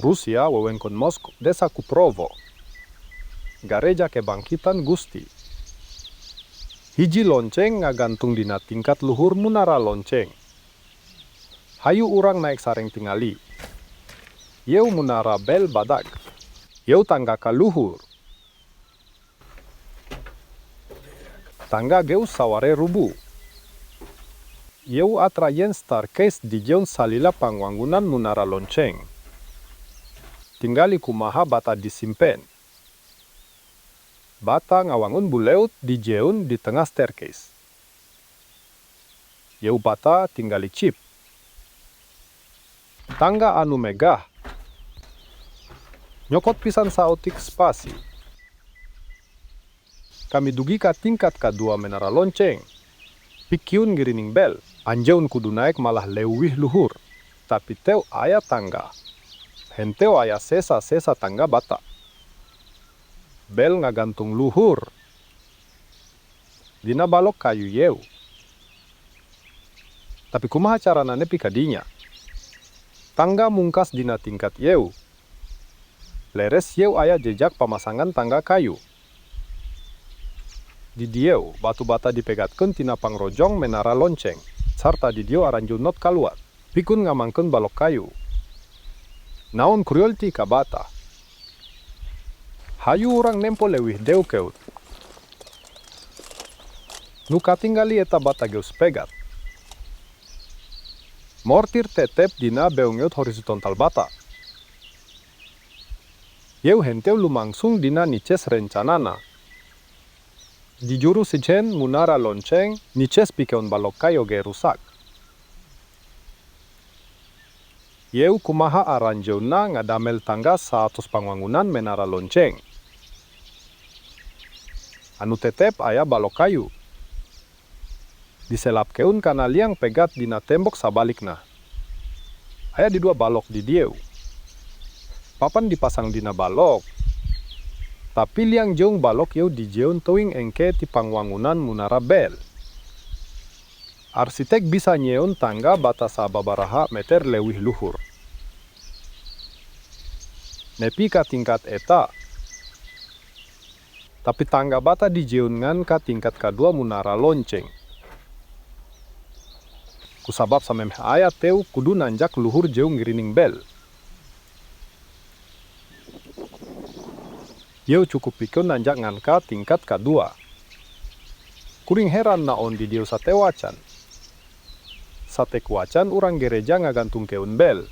Rusia, wewengkon Moskow, Desa Kuprovo. Gareja Kebangkitan Gusti. Hiji lonceng ngagantung dina tingkat luhur munara lonceng. Hayu urang naek sareng tingali. Ieu munara bel badag. Ieu tangga ka luhur. Tangga geus saware rubuh. Ieu atrayen staircase dijieun salila pangwangunan munara lonceng. Tingali kumaha bata disimpen. Bata ngawangun buleut dijieun di tengah staircase. Ieu bata tingali chip. Tangga anu megah. Nyokot pisan saeutik spasi. Kami dugi ka tingkat kadua menara lonceng. Pikeun ngirining bel, anjeun kudu naek malah leuwih luhur. Tapi teu aya tangga. Henteu aya sesa-sesa tangga bata. Bel ngagantung luhur. Dina balok kayu ieu. Tapi kumaha carana nepi ka dinya? Tangga mungkas dina tingkat ieu. Leres ieu aya jejak pamasangan tangga kayu. Di dieu, batu bata dipegatkeun tina pangrojong menara lonceng. Sarta di dieu aranjeun not kaluar. Pikeun ngamangkeun balok kayu. Naon cruelty ka bata. Hayu urang nempo leuwih deukeut. Nu katingali eta bata geus pegat. Mortir tetep dina beungeut horizontal bata. Ieu henteu lumangsung dina niches rencanana. Di juru sejen munara lonceng, niches pikeun balok kayu oge rusak. Ieu kumaha aranjeunna ngadamel tangga saatos pangwangunan menara lonceng. Anu tetep aya balok kayu. Diselapkeun kana liang pegat dina tembok sabalikna. Aya di dua balok di dieu. Papan dipasang dina balok. Tapi liang jeung balok ieu dijieun teuing engke ti pangwangunan munara bel. Arsitek bisa nyieun tangga bata sababaraha meter leuwih luhur. Nepi ka tingkat eta. Tapi tangga bata dijieun ngan ka tingkat kadua munara lonceng. Kusabab samemeh aya teu kudu nanjak luhur jeung ngirining bel. Ieu cukup pikeun nanjak ngan ka tingkat kadua. Kuring heran naon di dieu sate wacan. Sate kuacan urang gereja ngagantungkeun bel.